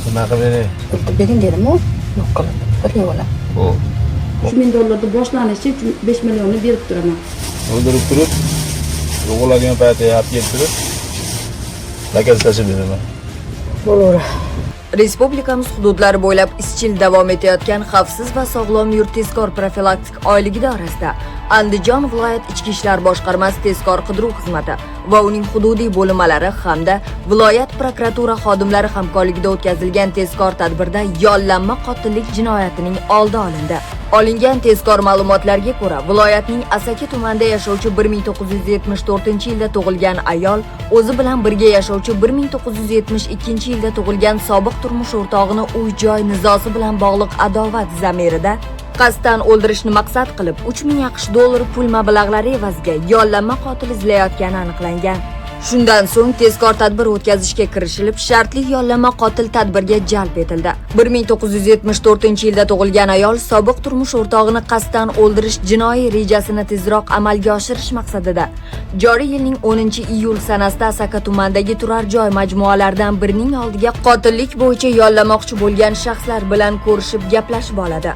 Nima qilib beray? Bitta bering dedimu, yo'q qilindi. Bir yo'la. Ho'p. 3000 dollarni boshlanishi 5 millionni berib turaman. O'ldirib turib, yo'qoladigan paytda olib kelib turib, zakaz tashlab beraman. Bo'laveradi. Respublikamiz hududlari bo'ylab izchil davom etayotgan "Xavfsiz va sog'lom yurt" tezkor profilaktik oyligi doirasida Andijon viloyat Ichki ishlar boshqarmasi tezkor qidiruv xizmati va uning hududiy bo'linmalari hamda viloyat prokuratura xodimlari hamkorligida o'tkazilgan tezkor tadbirda yollanma qotillik jinoyatining oldi olindi. Olingan tezkor ma'lumotlarga ko'ra, viloyatning Asaka tumanida yashovchi 1974-yilda tug'ilgan ayol o'zi bilan birga yashovchi 1972-yilda tug'ilgan sobiq turmush o'rtog'ini uy-joy nizosi bilan bog'liq adovat zamirida qasddan o'ldirishni maqsad qilib, 3000 AQSh dollari pul mablag'lari evaziga yollanma qotil izlayotgani aniqlangan. Shundan so'ng tezkor tadbir o'tkazishga kirishilib, shartli yollanma qotil tadbirga jalb etildi. 1974-yilda tug'ilgan ayol sobiq turmush o'rtog'ini qasddan o'ldirish jinoiy rejasini tezroq amalga oshirish maqsadida joriy yilning 10-iyul sanasida Asaka tumanidagi turar joy majmualaridan birining oldiga qotillik bo'yicha yollamoqchi bo'lgan shaxslar bilan ko'rishib, gaplashib oladi.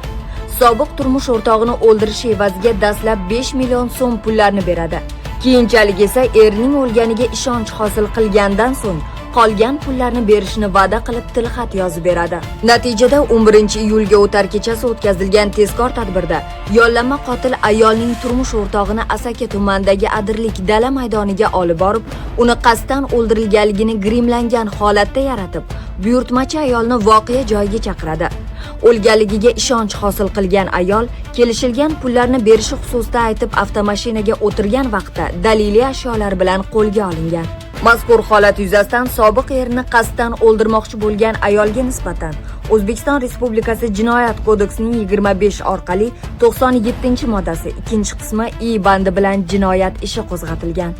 Sobiq turmush o'rtog'ini o'ldirishi evaziga dastlab 5 million so'm pullarni beradi. Keyinchalik esa erining o'lganiga ishonch hosil qilgandan so'ng qolgan pullarni berishni va'da qilib, tilxat yozib beradi. Natijada 11-iyulga o'tar kechasi o'tkazilgan tezkor tadbirda yollanma qotil ayolning turmush o'rtog'ini Asaka tumanidagi adirlik dala maydoniga olib borib, uni qasddan o'ldirilganligini grimlangan holatda yaratib, buyurtmachi ayolni voqea joyiga chaqiradi. O'lganligiga ishonch hosil qilgan ayol kelishilgan pullarni berishi xususida aytib, avtomashinaga o'tirgan vaqtda daliliy ashyolar bilan qo'lga olingan. Mazkur holat yuzasidan sobiq erini qasddan o'ldirmoqchi bo'lgan ayolga nisbatan O'zbekiston Respublikasi Jinoyat kodeksining 25 orqali 97-moddasi ikkinchi qismi I bandi bilan jinoyat ishi qo'zg'atilgan.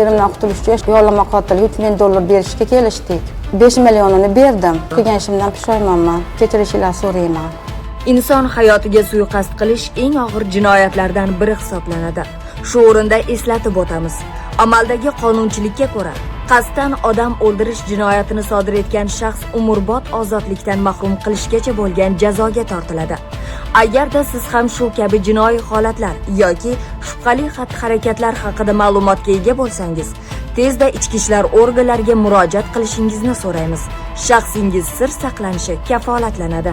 Erimdan qutulish uchun yollanma qotilga 3000 dollar berishga kelishdik. 5 millionini berdim. Qilgan ishimdan pushaymonman. Kechirishingizni so'rayman. Inson hayotiga suiqasd qilish eng og'ir jinoyatlardan biri hisoblanadi. Shu o'rinda eslatib o'tamiz. Amaldagi qonunchilikka ko'ra, qasddan odam o'ldirish jinoyatini sodir etgan shaxs umrbod ozodlikdan mahrum qilishgacha bo'lgan jazoga tortiladi. Agarda siz ham shu kabi jinoiy holatlar yoki shubhali xatti-harakatlar haqida ma'lumotga ega bo'lsangiz, tezda ichki ishlar organlariga murojaat qilishingizni so'raymiz. Shaxsingiz sir saqlanishi kafolatlanadi.